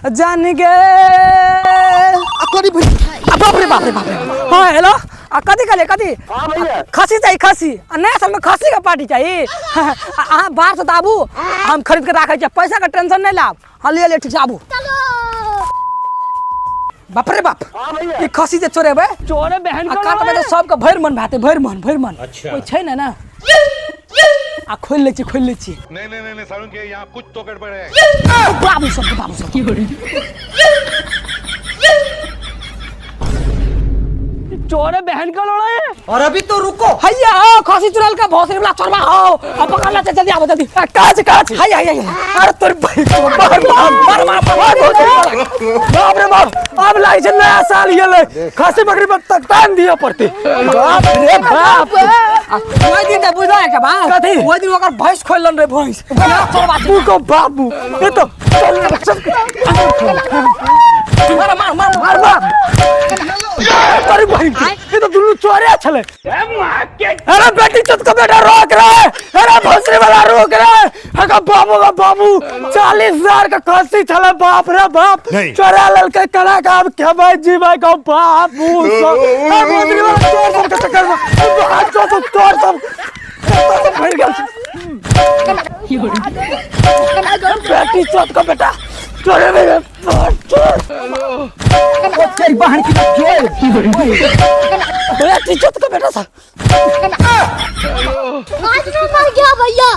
जान गे आ तोरी भैंस आ बाप रे बाप रे बाप रे। हाँ हेलो, आ कथी कहलिए कथी? हाँ भैया। खसी चाहिए खसी, आ नया साल में खसी के पार्टी चाहिए। आ अहाँ बाहर से तऽ आबू, हम खरीद के राखै छियै, पैसा के टेंशन नहीं लाब। हाँ लिए लिए ठीक छै आबू। बाप रे बाप। हाँ भैया। ई खसी जे चोरेबै चोरे बहन आ को काटबै तऽ सबके भरि मन भाते, भरि मन भरि मन। अच्छा। कोइ छै ने ना? आ खोलि लै छी खोलि लै छी। नहीं नहीं नहीं, नहीं सारुण के यहाँ कुछ तो गड़बड़ है। बाबू सब बाबू सब चोरे बहन का लोड़ा है। और अभी तो रुको। हैया हो खसी चुराल का भोसड़ी वाला चोरबा हो, अब पकड़ ले जल्दी आबो जल्दी। आ, काज काज हैया हैया हैया। अरे तोर भाई मार मार मार मार मार भोसड़ी वाला। बाप रे बाप, अब लाइ छै नया साल गेलै, खसी बकरी पर तक तान दिए पड़ते। बाप रे बाप। आ, ओहि दिन तऽ बुझल है के बात? कथी? ओहि दिन ओकर भैंस खोललन रे भैंस। बाबू को बाबू ये तो चल चल मार मार मार मार मार तोरी बहिन के, ये तो दुनू चोरे छले। अरे बेटी चुत को बेटा रोक रहा है, अरे भोसड़ी वाला रोक रहा है। अगर बाबू का बाबू 40,000 का खसी छले, बाप रे बाप। नहीं। चोरा ललके करा का अब खेबै जीबै का बाबू सब। अरे भोसड़ी वाला चोर सब के चक्कर में हाथ चोर सब चोर सब सब भर गेल। बेटी चोत को बेटा चोरे मेरे चोर तेरी बहन की चोर। बेटी चोत को बेटा सा आज मर गया भैया।